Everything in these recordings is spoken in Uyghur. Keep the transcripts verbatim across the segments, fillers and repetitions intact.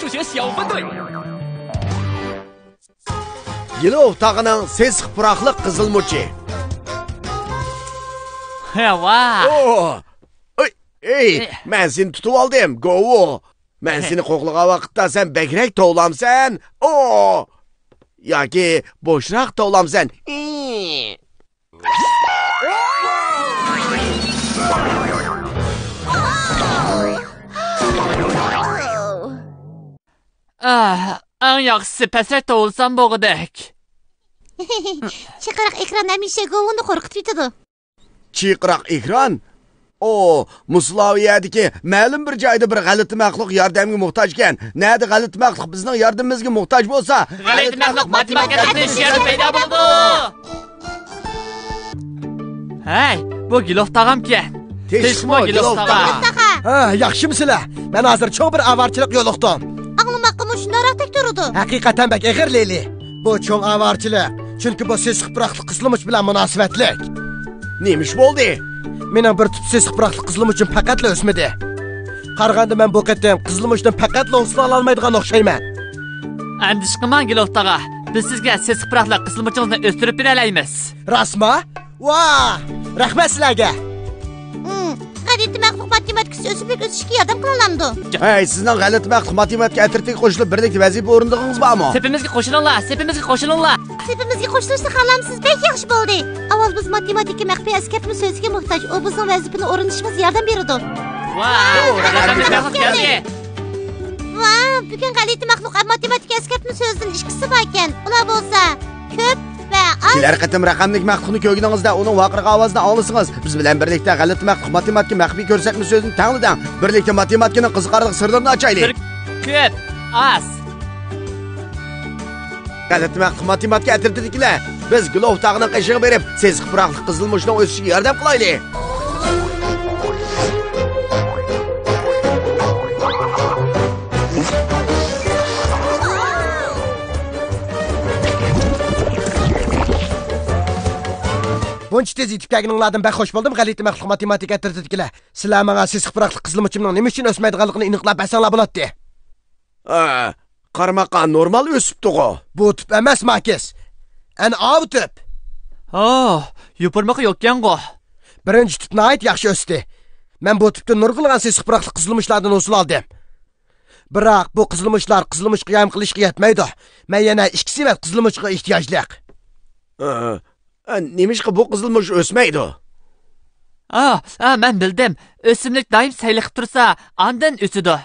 主角小分队。 يىلوف تاغىنىڭ سېسىق پۇراقلىق قىزىلمۇچى. ھەۋا. ئو! ئەي، ئەي، ئە. مەن سېنى تۇتۇۋالدىم، گوۋۇ. مەن ئە. سېنى قوغلىغان ۋاقىتتا سەن بەكرەك توۋلامسەن؟ ئو! ياكى بوشراق توۋلامسەن؟ ئى. ئاھ، ئەڭ ياخشىسى پەسرەك توۋلىسام بولغۇدەك. چىقىراق ئېكران ھەمىشە گوۋۇنى قورقۇتۇۋېتىدۇ. چىقىراق ئېكران؟ ئو، مۇسۇلاۋىيەدىكى مەلۇم بىر جايدا بىر غەلىتە مەخلۇق ياردەمگە موھتاج ئىكەن. نەدە غەلىتە مەخلۇق بىزنىڭ ياردىمىمىزگە موھتاج بولسا، غەلىتە مەخلۇق ماتېماتىكا ئەترىتى شۇ يەردە پەيدا بولىدۇ. ھەي، بۇ گىلوف تاغامكەن. تىنچلىقمۇ، تىنچلىقمۇ، گىلوف گىلوف تاغا؟ تاغا. ھە، ياخشىمۇسىلەر؟ مەن ھازىر چوڭ بىر ئاۋارىچىلىق يولۇقتۇم. ئاڭلىماققىمۇ شۇنداقراق تەك تۇرىدۇ. ھەقىقەتەن بەك ئېغىر، لىلى. بۇ چوڭ ئاۋارىچىلىق، چۈنكى بۇ سېسىق پۇراقلىق قىزىلمۇچ بىلەن مۇناسىۋەتلىك. نېمە ئىش بولدى؟ مېنىڭ بىر تۈپ سېسىق پۇراقلىق قىزىلمۇچۇم پەقەتلا ئۆسمىدى. قارىغاندا مەن بۇ قېتىم قىزىلمۇچتىن پەقەتلا ھوسۇل ئالالمايدىغان ئوخشايمەن. ئەندىشە قىلماڭ، گىلوف تاغا. بىز سىزگە سېسىق پۇراقلىق قىزىلمۇچىڭىزنى ئۆستۈرۈپ بېرەلەيمىز. راستمۇ؟ ۋاھ! رەھمەت سىلەرگە! ھىم، غەلىتە مەخلۇق ماتېماتىكىسى ئۆسۈملۈك ئۆسۈشىگە ياردەم قىلالامدۇ؟ ھەي، سىزنىڭ غەلىتە مەخلۇق ماتېماتىكا ئەترىتىگە قوشۇلۇپ بىرلىكتە ۋەزىپە ئورۇندىغىنىڭىز بارمۇ؟ سېپىمىزگە قوشۇلۇڭلار، سېپىمىزگە قوشۇلۇڭلار! سېپىمىزگە قوشۇلۇشنى خالامسىز؟ بەك ياخشى بولدى! ئاۋۋال بىز ماتېماتىكا مەخپىي ئەسكەرتمە سۆزىگە موھتاج، ئۇ بىزنىڭ ۋەزىپىنى ئورۇندىشىمىزغا ياردەم بېرىدۇ. ۋاۋ! رەقەملىك مەخلۇق كەلدى! ۋاۋ! بۈگۈن غەلىتە مەخلۇق ماتېماتىكا ئەسكەرتمە سۆزىدىن ئىككىسى باركەن. ئۇلار بولسا كۆپ ۋە ئاز. كېلەر قېتىم رەقەملىك مەخلۇقنى كۆرگىنىڭىزدە ئۇنىڭ ۋارقىرىغان ئاۋازىنى ئاڭلىسىڭىز، بىز بىلەن بىرلىكتە غەلىتە مەخلۇق ماتېماتىكا مەخپىي كۆرسەتمە سۆزىنى تەڭلىدىڭ. بىرلىكتە ماتېماتىكىنىڭ قىزىقارلىق سىرلىرىنى ئاچايلى. بىر كۆپ، ئاز. غەلىتە مەخلۇق ماتېماتىكا ئەترىتىدىكىلەر، بىز گلوۋ تاغنىڭ قېشىغا بېرىپ، سېسىق پۇراقلىق قىزىلمۇچنىڭ ئۆسۈشىگە ياردەم قىلايلى. بۇنچە تېز يېتىپ كەلگىنىڭلاردىن بەك خوش بولدۇم، غەلىتە مەخلۇق ماتېماتىكا ئەترىتىدىكىلەر. سىلەر ماڭا سېسىق پۇراقلىق قىزىلمۇچۇمنىڭ نېمە ئۈچۈن ئۆسمەيدىغانلىقىنى ئېنىقلاپ بەرسەڭلار بولاتتى. ئا، قارىماققا نورمال ئۆسۈپتىغۇ. بۇ تۈپ ئەمەس، ماكىس. ئەنە ئاۋۇ تۈپ. ھا، يوپۇرمىقى يوقكەنغۇ. بىرىنچى تۈپ ناھايىتى ياخشى ئۆستى. مەن بۇ تۈپتىن نۇرغۇنلىغان سېسىق پۇراقلىق قىزىلمۇچلاردىن ھوسۇل ئالدىم. بىراق بۇ قىزىلمۇچلار قىزىلمۇچقا يايما قىلىشقا يەتمەيدۇ. مەن يەنە ئىككى سېۋەت قىزىلمۇچقا ئېھتىياجلىق. ئا، ئا، نېمىشقا بۇ قىزىلمۇچ ئۆسمەيدۇ؟ ئا، ئا، مەن بىلدىم. ئۆسۈملۈك دائىم سەيلىقىپ تۇرسا، ئاندىن ئۆسىدۇ.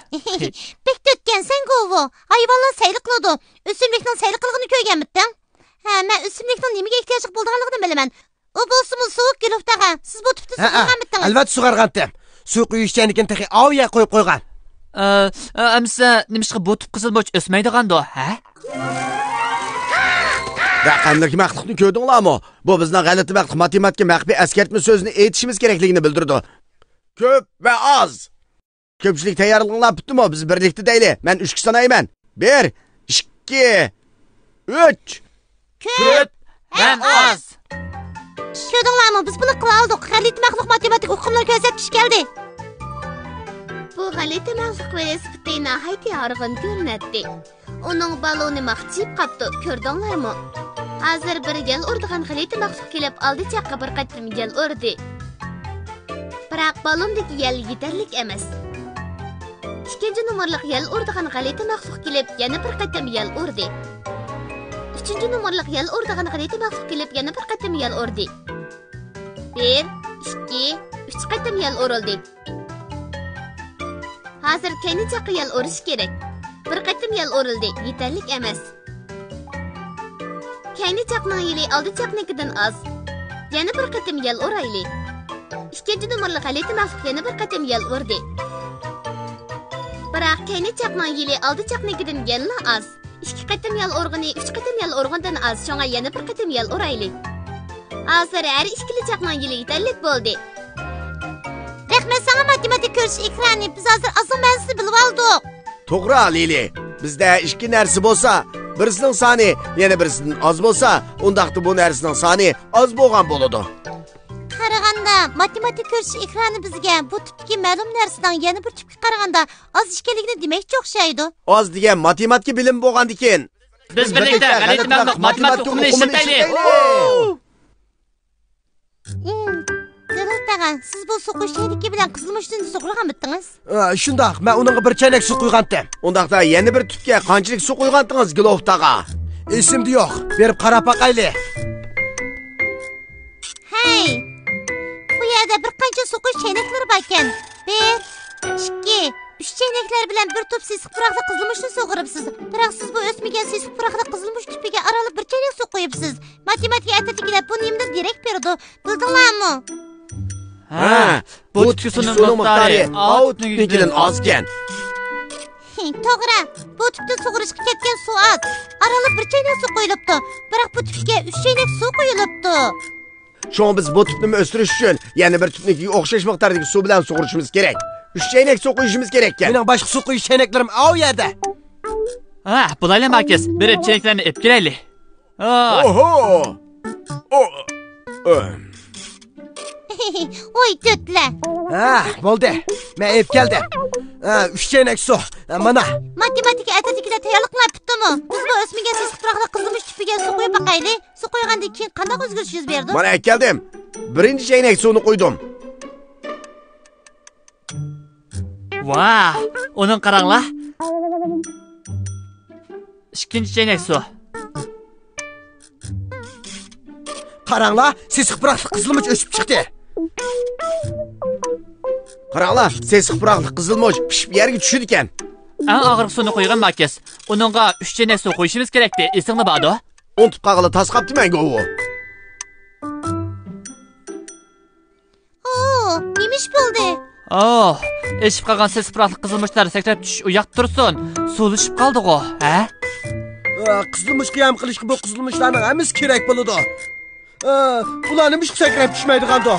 بەك تۆتكەنسەن، گوۋۇ. ھايۋانلار سەيلە قىلىدۇ. ئۆسۈملۈكنىڭ سەيلە قىلغىنى كۆرگەنمىتىڭ؟ ھە، مەن ئۆسۈملۈكنىڭ نېمىگە ئېھتىياجلىق بولىدىغانلىقىنى بىلىمەن. ئۇ بولسىمۇ سوغۇق، گۈلۇف تاغا. سىز بۇ تۈپتە ھەئە، سۇغارغانمىتىڭىز؟ ئەلۋەتتە سۇغارغانتىم. سۇ قۇيۇش چەينىكىنى تېخى ئاۋۇ يەر قويۇپ قويغان. ئە، ئە، ئەمىسە نېمىشقا بۇ تۈپ قىزىلمۇچ ئۆسمەيدىغاندۇ، ھە؟ رەقەملىك مەخلۇقنى كۆردۈڭلارمۇ؟ بۇ بىزنىڭ غەلىتە مەخلۇق ماتېماتىكا مەخپىي ئەسكەرتمە سۆزىنى ئېيتىشىمىز كېرەكلىكىنى بىلدۈرىدۇ. كۆپ ۋە ئاز. كۆپچىلىك تەييارلىقىڭلار پۈتتىمۇ؟ بىز بىرلىكتە دەيلى. مەن ئۈچكە سانايمەن. بىر، ئىككى، ئۈچ. كۆپ ھەم ئاز. كۆردۈڭلارمۇ؟ بىز بۇنى قىلالىدۇق. غەلىتە مەخلۇق ماتېماتىكا ئۇقۇملىرى كۆرسەتكۈچى كەلدى. بۇ غەلىتە مەخلۇق ۋېلىسىپىتى ناھايىتى ھارغىن كۆرۈنەتتى. ئۇنىڭ بالونى ماخچىيىپ قاپتۇ، كۆردۈڭلارمۇ؟ ھازىر بىر يەل ئۇرىدىغان غەلىتە مەخلۇق كېلىپ، ئالدى چاققا بىر قېتىم يەل ئۇردى. بىراق بالوندىكى يەل يېتەرلىك ئەمەس. ئىككىنچى نومۇرلۇق يەل ئۇرىدىغان غەلىتە مەخلۇق كېلىپ، يەنە بىر قېتىم يەل ئۇردى. ئۈچىنچى نومۇرلۇق يەل ئۇرىدىغان غەلىتە مەخلۇق كېلىپ، يەنە بىر قېتىم يەل ئۇردى. بىر، ئىككى، ئۈچ قېتىم يەل ئۇرۇلدى. ھازىر كەينى چاققا يەل ئۇرۇش كېرەك. بىر قېتىم يەل ئۇرۇلدى، يېتەرلىك ئەمەس. كەينى چاقنىڭ يېلى ئالدى چاقنىڭكىدىن ئاز. يەنە بىر قېتىم يەل ئۇرايلى. ئىككىنچى نومۇرلۇق غەلىتە مەخلۇق يەنە بىر قېتىم يەل ئۇردى. بىراق كەينى چاقنىڭ يېلى ئالدى چاقنىڭكىدىن يەنىلا ئاز. ئىككى قېتىم يەل ئۇرغىنى ئۈچ قېتىم يەل ئۇرغىنىدىن ئاز، شۇڭا يەنە بىر قېتىم يەل ئۇرايلى. ھازىر ھەر ئىككىلا چاقنىڭ يېلى يېتەرلىك بولدى. رەھمەت ساڭا، ماتېماتىكا كۆرسىتىش ئېكرانى. بىز ھازىر ئازنىڭ مەنىسىنى بىلىۋالدۇق. توغرا، لىلى. بىزدە ئىككى نەرسە بولسا، بىرسىنىڭ سانى يەنە بىرسىدىن ئاز بولسا، ئۇنداقتا بۇ نەرسىنىڭ سانى ئاز بولغان بولىدۇ. قارىغان ئۇنداقتا ماتېماتىكا كۆرسىتىش ئېكرانى بىزگە بۇ تىپتىكى مەلۇم نەرسىنىڭ يەنە بىر تىپكە قارىغاندا ئاز ئىكەنلىكىنى دېمەكچى ئوخشايدۇ. ئاز دېگەن ماتېماتىكا بىلىمى بولغاندىكىن. بىز بىرلىكتە غەلىتە مەخلۇق ماتېماتىكا ئۇقۇمىنى ئىشلىتەيلى. ئىم، دۆلەت ئاغا، سىز بۇ سۇ قۇيۇش چەينىكى بىلەن قىزىلمۇچنى سۇغۇرغانمىدىڭىز؟ ئە، شۇنداق، مەن ئۇنىڭغا بىر چەينەك سۇ قۇيغانتىم. ئۇنداقتا يەنە بىر تۈپكە قانچىلىك سۇ قۇيغانتىڭىز، گلوفت ئاغا؟ ئېسىمدە يوق، بېرىپ قاراپ باقايلى. ھەي، بۇ يەردە بىر قانچە سۇ قۇيۇش چەينەكلىرى باركەن. بىر، ئىككى، ئۈچ چەينەكلەر بىلەن بىر توپ سېسىق پۇراقلىق قىزىلمۇچنى سۇغۇرۇپسىز. بىراق سىز بۇ ئۆسمىگەن سېسىق پۇراقلىق قىزىلمۇچ تۈپىگە ئارانلا بىر چەينەك سۇ قۇيۇپسىز. ماتېماتىكا ئەترىتىدىكىلەر بۇ نېمىدۇر دېرەك بېرىدۇ، بىلدىڭلارمۇ؟ ھە، بۇ تۈپكى سۇنىڭ مىقدارى ئاۋۇ تۈپنىڭكىدىن ئازكەن. توغرا، بۇ تۈپتىن سۇغۇرۇشقا كەتكەن سۇ ئاز. ئارانلا بىر چەينەك سۇ قۇيۇلۇپتۇ. بىراق بۇ تۈپكە ئۈچ چەينەك سۇ قۇيۇلۇپتۇ. شۇڭا بىز بۇ تۈپنىمۇ ئۆستۈرۈش ئۈچۈن يەنە بىر تۈپنىڭكىگە ئوخشاش مىقداردىكى سۇ بىلەن سۇغۇرۇشىمىز كېرەك. ئۈچ چەينەك سۇ قۇيۇشىمىز كېرەككەن. مېنىڭ باشقا سۇ قۇيۇش چەينەكلىرىم ئاۋۇ يەردە. ھە، بولايلى ماركىس، بېرىپ چەينەكلەرنى ئېلىپ كېلەيلى. ھە. ئوھو! ئو-، ئۆم. ۋاي تۆتلە. ھە، بولدى. مەن ئېلىپ كەلدىم. ھە، ئۈچ چەينەك سۇ. ھە، مانا. ماتېماتىكا ئەترىتىدىكىلەر تەييارلىقلار پۈتتىمۇ؟ بىزمۇ ئۆسمىگەن سېسىق پۇراقلىق قىزىلمۇچ تۈپىگە سۇ قۇيۇپ باقايلى. سۇ قۇيغاندىن كېيىن قانداق ئۆزگىرىش يۈز بېرىدۇ؟ مانا ئەكەلدىم. بىرىنچى چەينەك سۇنى قۇيدۇم. ۋاھ، ئۇنىڭ قاراڭلار. ئىككىنچى چەينەك سۇ. قاراڭلار، سېسىق پۇراقلىق قىزىلمۇچ ئۆسۈپ چىقتى. قاراڭلار، سېسىق پۇراقلىق قىزىلمۇچ پىشىپ يەرگە چۈشىدىكەن. ئەڭ ئاخىرقى سۇنى قۇيغان ماركىس. ئۇنىڭغا ئۈچ چەينەك سۇ قۇيۇشىمىز كېرەكتى، ئېسىڭدە باردۇ؟ ئۇنتۇپ قالغىلى تاس قاپتىمەن گوۋۇ. ئو، نېمە ئىش بولدى؟ ئو، ئېشىپ قالغان سېسىق پۇراقلىق قىزىلمۇچلار سەكرەپ چۈشۈش ئۇياقتا تۇرسۇن. سۇلىشىپ قالدىغۇ، ھە؟ ئا، قىزىلمۇچ قىيام قىلىشقا بۇ قىزىلمۇچلارنىڭ ھەممىسى كېرەك بولىدۇ. ئا، بۇلار نېمىشقا سەكرەپ چۈشمەيدىغاندۇ؟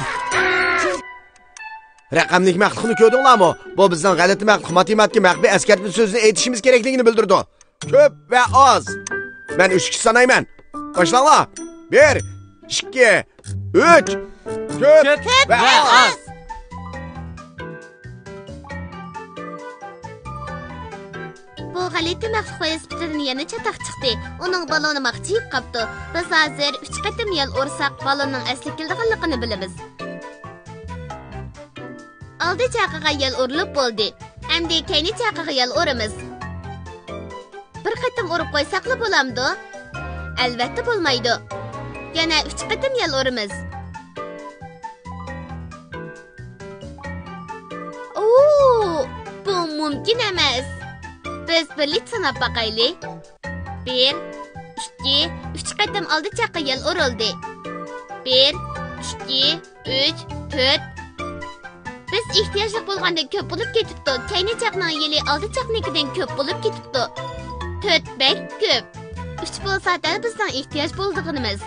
رەقەملىك مەخلۇقنى كۆردۈڭلارمۇ؟ بۇ بىزنىڭ غەلىتە مەخلۇق ماتېماتىكا مەخپىي ئەسكەرتمە سۆزىنى ئېيتىشىمىز كېرەكلىكىنى بىلدۈرىدۇ. كۆپ ۋە ئاز. مەن ئۈچكىچە سانايمەن. باشلاڭلار. بىر، ئىككى، ئۈچ. كۆپ ۋە ئاز. بۇ غەلىتە مەخلۇق ۋېلىسىپىتىدىن يەنە چاتاق چىقتى. ئۇنىڭ بالونى ماخچىيىپ قاپتۇ. بىز ھازىر ئۈچ قېتىم يەل ئۇرساق، بالوننىڭ ئەسلىگە كېلىدىغانلىقىنى بىلىمىز. ئالدى چاقىغا يەل ئۇرۇلۇپ بولدى. ئەمدى كەينى چاقىغا يەل ئۇرىمىز. بىر قېتىم ئۇرۇپ قويساقلا بولامدۇ؟ ئەلۋەتتە بولمايدۇ. يەنە ئۈچ قېتىم يەل ئۇرىمىز. ئوو، بۇ مۇمكىن ئەمەس. بىز بىرلىكتە ساناپ باقايلى. بىر، ئىككى، ئۈچ قېتىم ئالدى چاققا يەل ئۇرۇلدى. بىر، ئىككى، ئۈچ، تۆت. بىز ئېھتىياجلىق بولغاندەك كۆپ بولۇپ كېتىپتۇ. كەينى چاقنىڭ يېلى ئالدى چاقنىڭكىدىن كۆپ بولۇپ كېتىپتۇ. تۆت بەك كۆپ. ئۈچ بولسا دەل بىزنىڭ ئېھتىياج بولىدىغىنىمىز.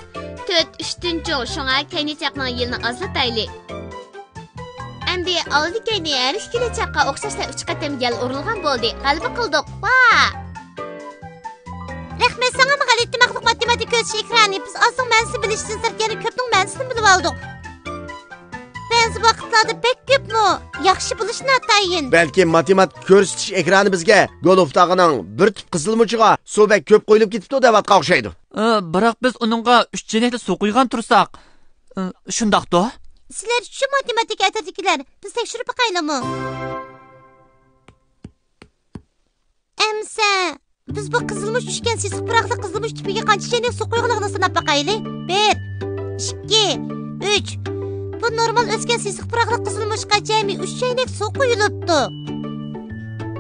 تۆت ئۈچتىن چوڭ، شۇڭا كەينى چاقنىڭ يېلىنى ئازلىتايلى. ئەمدى ئالدى كەينى ھەر ئىككىلا چاققا ئوخشاشلا ئۈچ قېتىم يەل ئۇرۇلغان بولدى. غەلىبە قىلدۇق. ۋا! رەھمەت ساڭا، غەلىتە مەخلۇق ماتېماتىكا كۆرسىتىش ئېكرانى. بىز ئازنىڭ مەنىسىنى بىلىشتىن سىرت يەنە كۆپنىڭ مەنىسىنى بىلىۋالدۇق. بەزى ۋاقىتلاردا بەك كۆپمۇ؟ ياخشى بولۇشى ناتايىن. بەلكىم ماتېماتىكا كۆرسىتىش ئېكرانى بىزگە گولۇف تاغىنىڭ بىر تۈپ قىزىلمۇچىغا سۇ بەك كۆپ قۇيۇلۇپ كېتىپتۇ دەۋاتقان ئوخشايدۇ. ئى، بىراق بىز ئۇنىڭغا ئۈچ چەينەكلا سۇ قۇيغان تۇرساق. ئى، شۇنداقتۇ؟ سىلەرچۇ، ماتېماتىكا ئەترىتىدىكىلەر، بىز تەكشۈرۈپ باقايلىمۇ؟ ئەمسە، بىز بۇ قىزىلمۇچ چۈشكەن سېسىق پۇراقلىق قىزىلمۇچ تۈپىگە قانچە چەينەك سۇ قۇيغانلىقىنى ساناپ باقايلى. بىر، ئىككى، ئۈچ. بۇ نورمال ئۆسكەن سېسىق پۇراقلىق قىزىلمۇچقا جەمئىي ئۈچ چەينەك سۇ قۇيۇلۇپتۇ.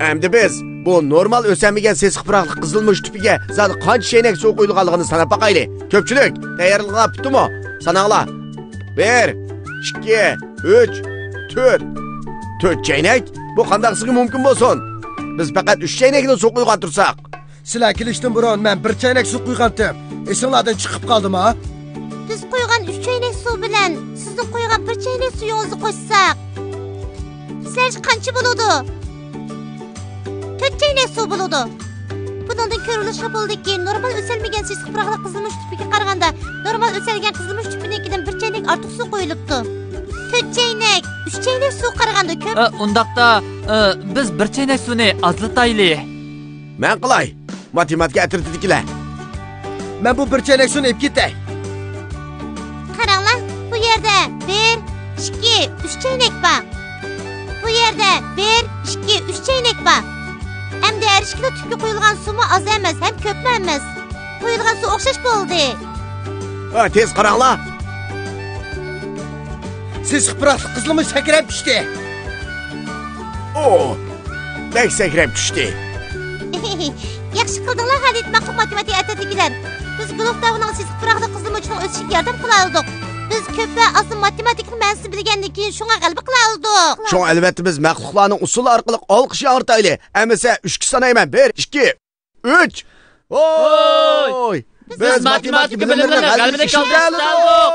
ئەمدى بىز بۇ نورمال ئۆسەلمىگەن سېسىق پۇراقلىق قىزىلمۇچ تۈپىگە زادى قانچە چەينەك سۇ قۇيۇلغانلىقىنى ساناپ باقايلى. كۆپچىلىك، تەييارلىقلار پۈتتىمۇ؟ ساناڭلار. بىر، ئىككى، ئۈچ، تۆت. تۆت چەينەك؟ بۇ قانداقسىغا مۇمكىن بولسۇن؟ بىز پەقەت ئۈچ چەينەكلا سۇ قۇيغان تۇرساق. سىلەر كېلىشتىن بۇرۇن مەن بىر چەينەك سۇ قۇيغانتىم. ئېسىڭلاردىن چىقىپ قالدىما؟ بىز قۇيغان ئۈچ چەينەك سۇ بىلەن سىزنىڭ قۇيغان بىر چەينەك سۇيىڭىزنى قوشساق، سىلەرچە قانچە بولىدۇ؟ تۆت چەينەك سۇ بولىدۇ. بۇنىڭدىن كۆرۈۋېلىشقا بولىدۇكى، نورمال ئۆسەلمىگەن سېسىق پۇراقلىق قىزىلمۇچ تۈپىگە قارىغاندا، نورمال ئۆسەلگەن قىزىلمۇچ تۈپىنىڭكىدىن بىر چەينەك ئارتۇق سۇ قۇيۇلۇپتۇ. تۆت چەينەك، ئۈچ چەينەك سۇغا قارىغاندا كۆپ. ئە، ئۇنداقتا، ئە، بىز بىر چەينەك سۇنى ئازلىتايلى. مەن قىلاي، ماتېماتىكا ئەترىتىدىكىلەر. مەن بۇ بىر چەينەك سۇنى ئېلىپ كېتەي. قاراڭلار، بۇ يەردە بىر، ئىككى، ئۈچ چەينەك بار. بۇ يەردە بىر، ئىككى، ئۈچ چەينەك بار. ئەمدى ھەر ئىككىلا تۈپكە قۇيۇلغان سۇمۇ ئاز ئەمەس، ھەم كۆپمۇ ئەمەس. قۇيۇلغان سۇ ئوخشاش بولدى. ھە، تېز قاراڭلار. سېسىق پۇراقلىق قىزىلمۇچ سەكرەپ چۈشتى. ئو، بەك سەكرەپ چۈشتى. ياخشى قىلدىڭلار، غەلىتە مەخلۇق ماتېماتىكا ئەترىتىدىكىلەر. بىز گۇلوف داۋىنىڭ سېسىق پۇراقلىق قىزىلمۇچىنىڭ ئۆسۈشىگە ياردەم قىلالىدۇق. بىز كۆپ ۋە ئازنىڭ ماتېماتىكىنىڭ مەنىسىنى بىلگەندىن كېيىن شۇڭا غەلىبە قىلالىدۇق. شۇڭا ئەلۋەتتە بىز مەخلۇقلارنىڭ ئۇسسۇلى ئارقىلىق ئالقىش ياڭرىتايلى. ئەمىسە ئۈچكە سانايمەن. بىر، ئىككى، ئۈچ. ھوي! بىز ماتېماتىكا بىلىملىرىنى غەلىبىدە كالتىشتۇردۇق.